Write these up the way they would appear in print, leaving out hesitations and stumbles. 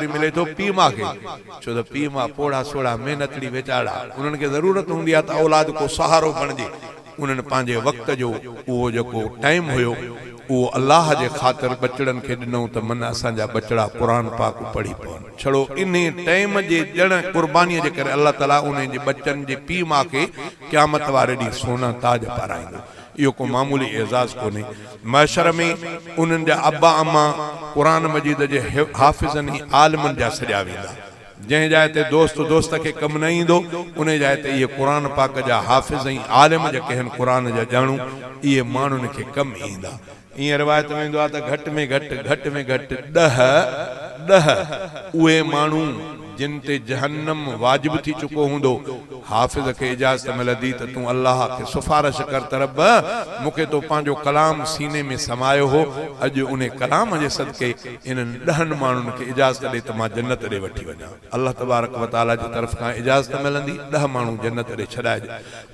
وري ملي ٿو پيءُ ماءُ کي، ڇو ته پيءُ ماءُ پوڙها سوڙها محنتڙي ويچارا، انهن کي ضرورت هوندي آهي ته اولاد ڪو سهارو بڻجي. انهن پنهنجي وقت جو اهو جيڪو ٽائيم هيو اهو الله جي خاطر ٻچڙن کي ڏنو ته من اسان جا ٻچڙا قرآن پاڪ پڙهي پون. ڇڙو انهي ٽائيم جي ڄڻ قربانيء جي ڪري الله تعاليٰ انهن جي ٻچن جي پيءُ ماءُ کي قيامت واري ڏينهن سونا تاج پارائيندو. اهو ڪو معمولي اعزاز ڪونهي. محشر ۾ انهن جا ابا اما قرآن مجيد جي حافظن ۽ عالمن جا سڏيا ويندا. جنهن جاءِ تي دوست دوست کي ڪم نه ايندو، انهي جاءِ تي اهي قرآن پاڪ جا حافظ ۽ عالم جيڪي آهن قرآن جا ڄاڻو، اهي ماڻهن کي ڪم ايندا. ائين روايت ۾ ايندو آهي ته گهٽ ۾ گهٽ گهٽ ۾ گهٽ ڏهه ڏهه اهي ماڻهو جن تي جهنم واجب ٿي چڪو هوندو، حافظ کي اجازت ملندي ته تون الله کي سفارش ڪر ته رب مون کي تو پنهنجو ڪلام سيني ۾ سمايو هو، اڄ انهي ڪلام جي صدقي انهن ڏهن ماڻهن کي اجازت ڏي ته مان جنت ڏي وٺي وڃان. الله تبارڪ و تعاليٰ جي طرف کان اجازت ملندي، ڏهه ماڻهو جنت ڏي ڇڏائج.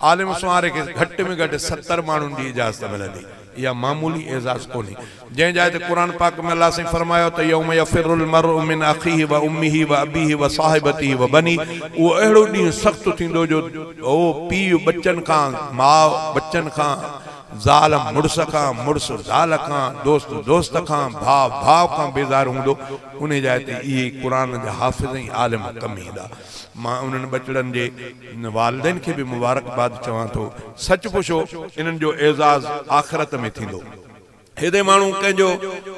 عالم سنواري کي گهٽ ۾ گهٽ 70 ماڻهن جي اجازت ملندي. اها معمولي اعزاز ڪونهي. جنهن جاءِ تي قرآن پاڪ ۾ الله سائين فرمايو ته يوم يفر المرء من اخيه و امه و ابيه و صاحبته و بنيه، اهو اهڙو ڏينهن سخت ٿيندو جو اهو پيءُ ٻچن کان، ماءُ ٻچن کان، زال مڙس کان، مڙس زال کان، دوست دوست کان، ڀاءُ ڀاءُ کان بيزار هوندو. ان جاءِ تي اهي قرآن جا حافظ ۽ عالم ڪم ايندا. مان انهن ٻچڙن جي والدين کي به مبارڪباد چوان ٿو. سچ پڇو انهن جو اعزاز آخرت ۾ ٿيندو. هيڏي ماڻهو ڪنهن جو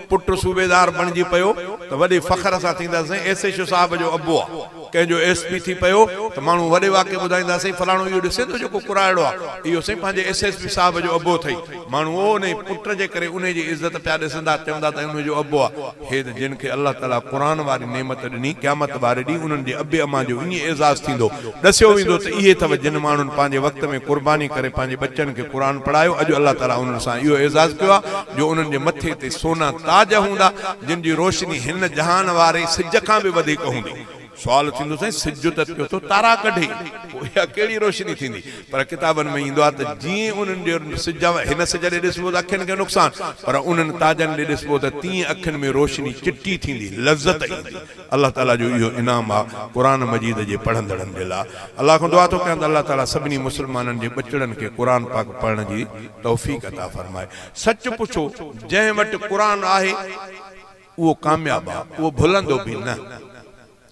پٽ صوبيدار بڻجي پيو ته وڏي فخر سان ٿيندا سائين ايس ايڇ او صاحب جو ابو آهي. ڪنهن جو ايس پي ٿي پيو ته ماڻهو وڏي واقعي ٻڌائيندا سائين فلاڻو اهو ڏسي ٿو جيڪو ڪرائڙو آهي، اهو سائين پنهنجي ايس ايس پي صاحب جو ابو اٿئي. ماڻهو ان پٽ جي ڪري ان جي عزت پيا ڏسندا، چوندا ته ان جو ابو آهي. هي ته جن کي الله تعاليٰ قرآن واري نعمت ڏني، قيامت واري ڏينهن انهن جي ابي امان جو ائين اعزاز ٿيندو. ڏسيو ويندو ته اهي اٿو جن ماڻهن پنهنجي وقت ۾ قرباني ڪري پنهنجي ٻچن کي قرآن پڙهايو، اڄ الله تعاليٰ انهن سان اهو اعزاز ڪيو آهي جو انهن جي مٿي تي سونا تاج هوندا، جن جي روشني هن جهان واري سج کان به وڌيڪ هوندي. سوال ٿيندو سائين سج ته پيو ٿو تارا ڪڍي، پوءِ اها ڪهڙي روشني ٿيندي؟ پر ڪتابن ۾ ايندو آهي ته جيئن انهن جو سج هن سج ڏي ڏسبو ته اکين کي نقصان، پر انهن تاجن ڏي ڏسبو ته تيئن اکين ۾ روشني چٽي ٿيندي، لذت ايندي. الله تعاليٰ جو اهو انعام آهي قرآن مجيد جي پڙهندڙن جي لاءِ. الله کان دعا ٿو ڪيان ته الله تعاليٰ سڀني مسلمانن جي ٻچڙن کي قرآن پاڪ پڙهڻ جي توفيق عطا فرمائي. سچ پڇو جنهن وٽ قرآن آهي اهو ڪامياب آهي، اهو ڀلندو به نه.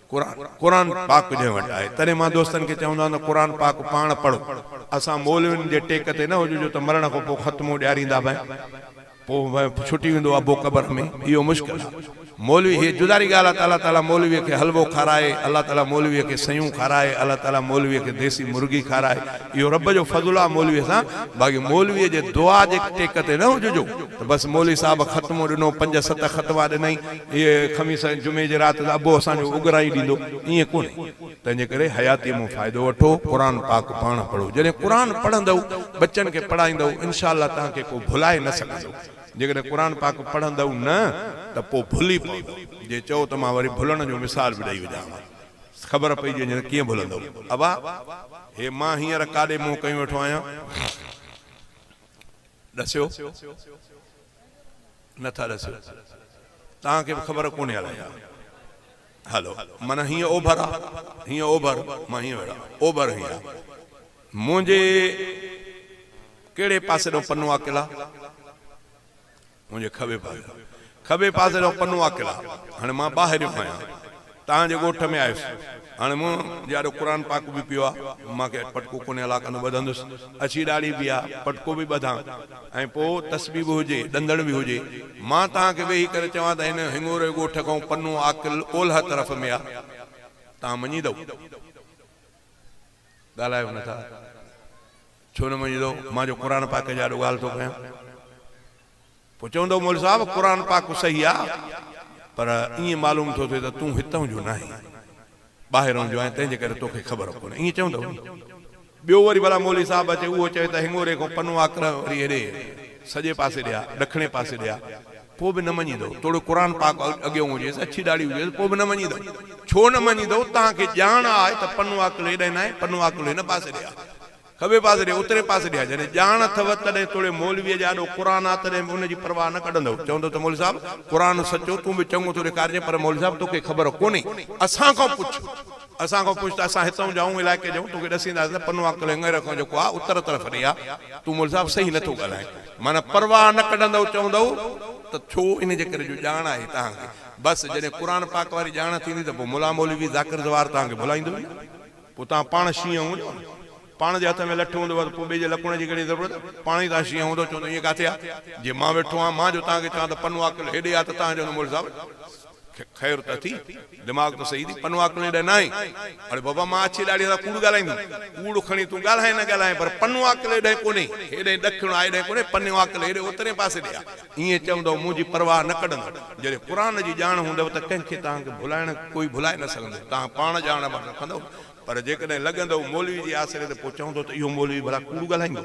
قرآن پاڪ جنهن وٽ آهي. تڏهن مان دوستن کي چوندو آهيان ته قرآن پاڪ پاڻ پڙهو. اسان مولوين جي ٽيڪ تي نه هجو جو ته مرڻ کان پوءِ ختمو ڏياريندا ڀئي، پوءِ ڇٽي ويندو ابو قبر ۾، اهو مشڪل آهي. مولوي هيءَ جداري ڳالهه آهي ته الله تعاليٰ مولويءَ کي حلوو کارائي، الله تعاليٰ مولويءَ کي سيون کارائي، الله تعاليٰ مولويءَ کي ديسي مرغي کارائي، اهو رب جو فضل آهي مولويءَ سان. باقي مولويءَ جي دعا جي ٽيڪ تي نه هججو ته بس مولوي صاحب ختمو ڏنو، 5 7 ختما ڏنئي، اهي خميس جمعي جي رات ته ابو اسان جو اگرائي ڏيندو، ائين ڪونهي. تنهن جي ڪري حياتيءَ مان فائدو وٺو، قرآن پاڪ پاڻ پڙهو. جڏهن قرآن پڙهندؤ، ٻچن کي پڙهائيندؤ، انشا الله توهان کي ڪو ڀلائي نه سگهندو. جيڪڏهن قرآن پاڪ پڙهندؤ نه ته پوءِ ڀلي پوندؤ. جي چئو ته مان وري ڀلڻ جو مثال به ڏيئي وجهانو، خبر پئجي وڃي ته ڪيئن ڀلندؤ. ابا هي مان هينئر ڪاڏي منهن ڪيون ويٺو آهيان؟ ڏسيو نٿا ڏسيو، توهان کي به خبر ڪونهي الائي. هلو معنيٰ هيئن اوڀر آهي، هيئن اوڀر، مان هيئن ويٺو، اوڀر هيئن آهي. منهنجي ڪهڙي پاسي ڏانهن پنو آڪل آهي؟ منهنجي کٻي پاسي، کٻي پاسي ڏانهن پنو آڪل آهي. هاڻي مان ٻاهريون آهيان، توهان جي ڳوٺ ۾ آيس. هاڻي منهنجي آڏو قرآن پاڪ به پيو آهي، مون کي پٽڪو ڪونهي، الله ڪندو ٻڌندس. اڇي ڏاڙهي به آهي، پٽڪو به ٻڌان، ۽ پوءِ تسبيح به هجي، ڏندڻ به هجي. مان توهان کي ويهي ڪري چوان ته هن هڱور جي ڳوٺ کان پنو آڪل اولهه طرف ۾ آهي، توهان مڃيندؤ؟ ڳالهايو نٿا، ڇو نه مڃيندؤ؟ مان جو قرآن پاڪ جي آڏو ڳالهه ٿو ڪيان. پوءِ چوندو مولوي صاحب قرآن پاڪ صحيح آهي، پر ائين معلوم ٿو ٿئي ته تون هتان جو نه آهين، ٻاهران جو آهين، تنهن جي ڪري توکي خبر ڪونهي. ائين چوندو. ٻيو وري ڀلا مولوي صاحب اچي اهو چوي ته هڱوري کان پنو آڪر وري هيڏي سڄي پاسي ڏي آهي، ڏکڻي پاسي ڏي آهي، پوءِ به نه مڃيندو. توڙي قرآن پاڪ اڳيان هجيس، اڇي ڏاڙهي هجيس، پوءِ به نه مڃيندو. ڇو نه مڃيندو؟ توهان کي ڄاڻ آهي ته پنو آڪل هيڏي نه آهي، پنو آڪل هن پاسي ڏي آهي. खॿे पासे ॾे उतरे पासे ॾे। जॾहिं ॼाण अथव तॾहिं तोड़े मौलवीअ जे आॾो क़ुर आहे तॾहिं बि उनजी परवाह न कढंदव। चवंदो त मौलवी साहिबु क़ुर सचो तूं बि चङो थो ॾेखारिजे, पर मौलवी साहिबु तोखे ख़बर कोन्हे, असां खां पुछ, असां खां पुछ त असां हितां जाऊं इलाइक़े जाऊं तोखे ॾसींदासीं त पनो आकल हिंगअर खां जेको आहे उत्तर तरफ़ ॾे आहे, तूं मौलवी साहिबु सही नथो ॻाल्हाए। माना परवाह न कढंदव, चवंदव त छो इन जे करे जो ॼाण आहे तव्हांखे। बसि जॾहिं क़ुर पाक वारी ॼाण थींदी त पोइ मुला मौलवी ज़ाकिर ज़वार तव्हांखे भुलाईंदो न, पोइ तव्हां पाण शींहं हूंदो, पाण जे हथ में लठ हूंदो त पोइ ॿिए जे लकुण जी कहिड़ी ज़रूरत, पाण ई तव्हां शींहं हूंदो। चवंदो ईअं किथे आहे, जे मां वेठो आहियां मां जो तव्हांखे चवां त पनो आकल हेॾे आहे त तव्हां चवंदो मौलवी साहिबु ख़ैर त थी, दिमाग़ त सही थी, पनो आकल हेॾे न आहे। अरे बाबा मां अच्छी ॾाढी सां कूड़ ॻाल्हाईंदुमि, कूड़ खणी तूं ॻाल्हाए न ॻाल्हाए, पर पनो आकल हेॾे कोन्हे, हेॾे ॾखिणु आहे हेॾे कोन्हे, पनो आकल हेॾे उतरे पासे ॾे आहे। ईअं चवंदव मुंहिंजी परवाह न कढंदव। जॾहिं क़ुर जी ॼाण हूंदव त कंहिंखे तव्हांखे भुलाइण कोई भुलाए न सघंदो, तव्हां पाण ॼाण रखंदव। पर जेकॾहिं लॻंदव मौलवी जे आसरे ते पोइ चवंदो त इहो मौलवी भला कूड़ ॻाल्हाईंदो।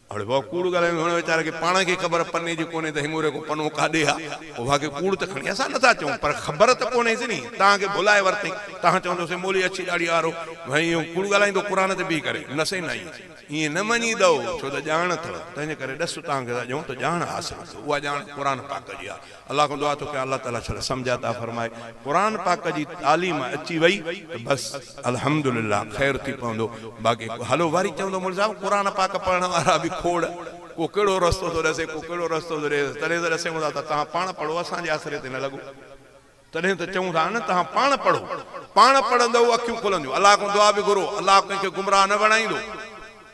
अरे भाउ कूड़ ॻाल्हाईंदो, हुन वीचारे खे पाण खे ख़बर पन्ने जी कोन्हे त हिंगूरे को पनो काॾे आहे, पोइ भाउ कूड़ त खणी असां नथा चऊं, पर ख़बर त कोन्हेसि नी, तव्हांखे भुलाए वरितई। तव्हां चवंदोसीं मौलवी अच्छी ॾाढी वारो भई इहो कूड़ ॻाल्हाईंदो क़ुर ते बीह करे, न सही न ईअं न मञींदव, छो त ॼाण अथव। तंहिंजे करे ॾस तव्हांखे था ॾियूं त ॼाण हासिल कयो, उहा ॼाण क़ुर पाक जी आहे। अलाह खां दुआ थो कयां अलाह ताला छा सम्झ अता फरमाए। क़ुर पाक जी तालीम अची वई त बसि अल्हम्दुलिल्लाह ख़ैर थी पवंदो। बाक़ी हलो वरी चवंदो मौलवी साहिबु क़ुर पाक पढ़ण वारा बि खोड़, को कहिड़ो रस्तो थो ॾसे, को कहिड़ो रस्तो थो ॾे। तॾहिं त ॾसे हूंदा त तव्हां पाण पढ़ो, असांजे आसरे ते न लॻो। तॾहिं त चऊं था न तव्हां पाण पढ़ो, पाण पढ़ंदव अखियूं खुलंदियूं। अलाह खां दुआ बि घुरो, अलाह कंहिंखे गुमराह न बणाईंदो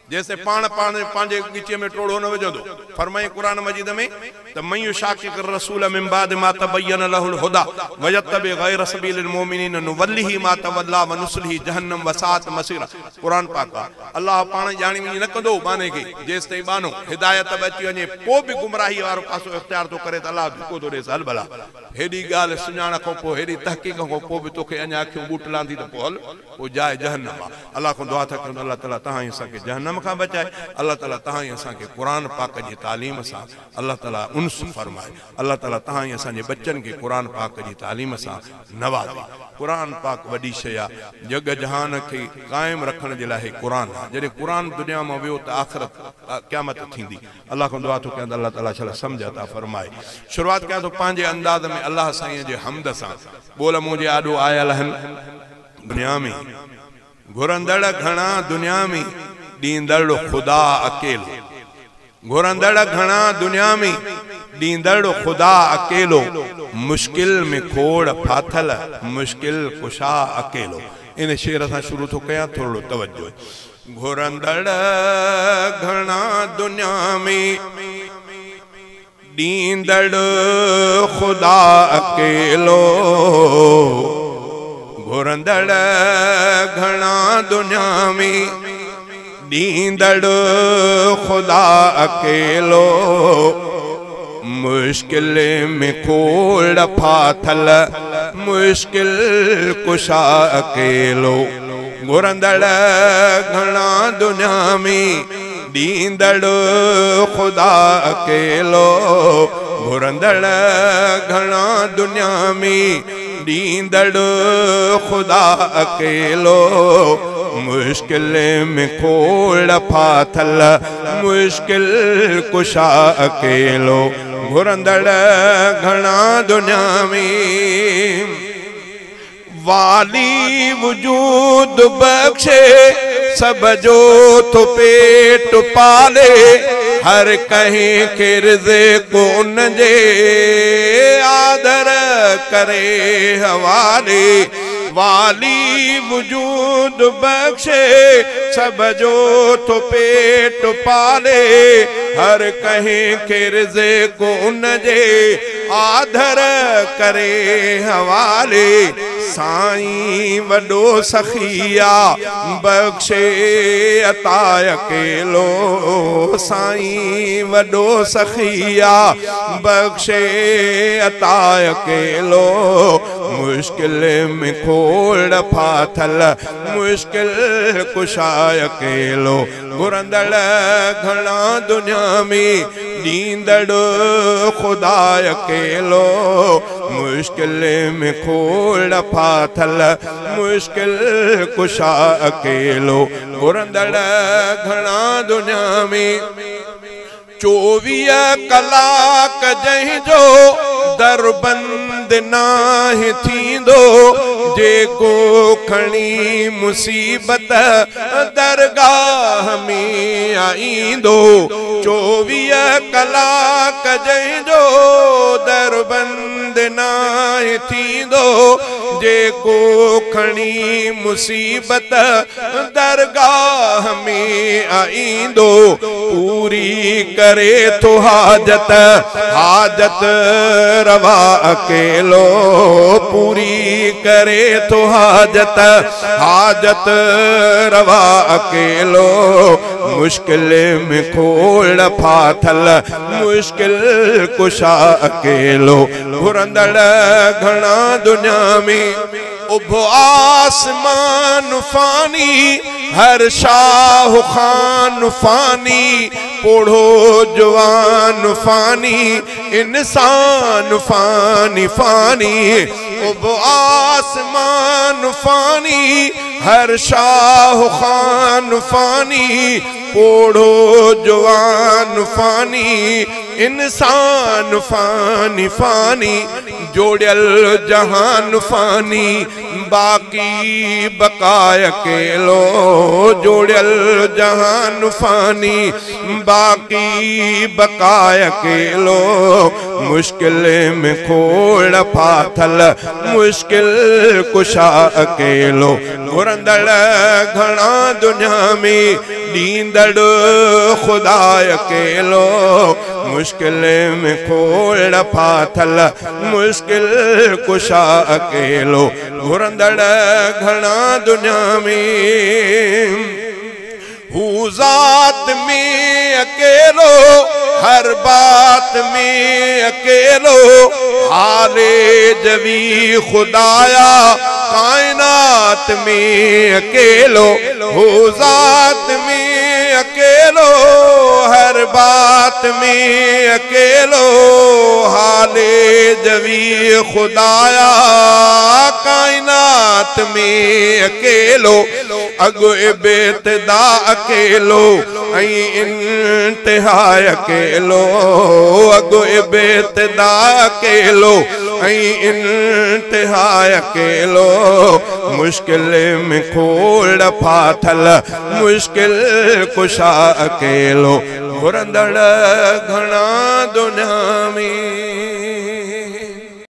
जैसे पाण पाण पंहिंजे ॻिचीअ में टोड़ो न विझंदो। फरमाई क़ुर मजीद में त मन युशाकिक रसूल मिन बाद मा तबय्यन लहुल हुदा वयत्तबि ग़ैर सबीलिल मुमिनीन नुवल्लिही मा तवल्ला व नुस्लिही जहन्नम वसाअत मसीरा। क़ुर पाक अलाह पाण ॼाणी वञी न कंदो ॿाने खे, जेसि ताईं ॿानो हिदायत बि अची वञे पोइ बि गुमराही वारो पासो इख़्तियार थो करे त अलाह धिको थो ॾेसि। हल भला हेॾी ॻाल्हि सुञाण खां पोइ, हेॾी तहक़ीक़ खां पोइ बि तोखे अञा अखियूं ॿूट लांदी त पोइ हल, पोइ जाइ जहन्नम आहे। अलाह खां दुआ था कयूं अलाह ताला तव्हां असांखे जहन्नम खां बचाए, अलाह ताला तव्हां असांखे क़ुर पाक जी तालीम सां अलाह ताला उन्स फरमाए। अलाह ताला तव्हां असांजे बच्चनि खे क़ुर पाक जी तालीम सां नवाज़े। क़ुर पाक वॾी शइ आहे, जॻ जहान खे क़ाइमु रखण जे लाइ क़ुर आहे। जॾहिं क़ुर दुनिया मां वियो त आख़िरत क़यामत थींदी। अलाह खां दुआ थो कयां त अलाह ताला छा सम्झ अता फरमाए। शुरूआत कयां थो पंहिंजे अंदाज़ में अलाह साईं जे हम्द सां। ॿोल मुंहिंजे आॾो आयल आहिनि दुनिया में घुरंदड़ घणा, दुनिया में ॾींदड़ ख़ुदा अकेलो। घुरंदड़ घणा दुनिया में ॾींदड़ ख़ुदा अकेलो, मुश्किल में खोड़ फाथल मुश्किल कुशा अकेलो। इन शेर सां शुरू थो कयां, थोरो तवज्जो। घुरंदड़ घणा दुनिया में ॾींदड़ ख़ुदा अकेलो, घुरंदड़ घणा दुनिया में ॾींदड़ ख़ुदा अकेलो, मुश्किल में खोड़ फाथल मुश्किल कुशा अकेलो। घुरंदड़ घणा दुनिया में ॾींदड़ ख़ुदा अकेलो, घुरंदड़ घणा दुनिया में ॾींदड़ ख़ुदा अकेलो, मुश्किल में खोड़ फाथल मुश्किल कुशा अकेलो। घुरंदड़ घणा दुनिया में वाली वजूद बख्शे, सब जो थो पेट पाले, हर कहीं खे रिज़्क़ उन जे आदर करे हवाले। वाली वजूद बख्शे, सब जो थो पेट पाले, हर कहीं खे रिज़्क़ उन जे आदर करे हवाले। साईं वॾो सखिया बख्शे अता अकेलो, साईं वॾो सखिया बख्शे अता अकेलो, मुश्किल में खोड़ फाथल मुश्किल कुशा अकेलो। घुरंदड़ घणा दुनिया में ॾींदड़ ख़ुदा अकेलो, मुश्किल में खोड़ फाथल, मुश्किल कुशा अकेलो। घुरंदड़ घणा दुनिया में 24 कलाक जंहिंजो दर बंद नाहे थींदो, जेको खणी मुसीबत दरगाह में आईंदो। 24 कलाक जंहिंजो दर बंद नाहे थींदो, जेको खणी मुसीबत दरगाह में आईंदो। पूरी करे थो हाजत, हाजत रवा अकेलो। पूरी करे थो हाजत, हाजत रवा अकेलो। मुश्किल में खोड़ फाथल, मुश्किल कुशा अकेलो। घुरंदड़ घणा दुनिया में उभो आसमान फानी, हर शाह खान फानी, पोढ़ो जवान फानी, इंसान फानी फानी। उभो आसमान फानी, हर शाह खान फानी, पोढ़ो जवान फानी, इंसान फानी फानी। जोड़ियल जहान फानी, बाकी बकाय अकेलो। जोड़ियल जहान फानी, बाकी बकाय अकेलो। मुश्किल में खोड़ फाथल, मुश्किल कुशा अकेलो। घुरंदड़ घणा दुनिया में ॾींदड़ खुदा अकेलो। मुश्किल में खोड़ फाथल, मुश्किल कुशा अकेलो। घुरंदड़ घणा दुनिया में हू ज़ात में अकेलो, हर बात में अकेलो। हाले जवी खुदाया कायनात में अकेलो। हू ज़ात में अकेलो, हर बात में अकेलो। हाले जवी खुदाया कायनात में अकेलो। अग इब्तिदा अकेलो ऐं इंतिहा अकेलो। अग इब्तिदा अकेलो ऐं इंतिहा अकेलो। मुश्किल में खोड़ फाथल, मुश्किल कुशा अकेलो। घुरंदड़ घणा दुनिया में।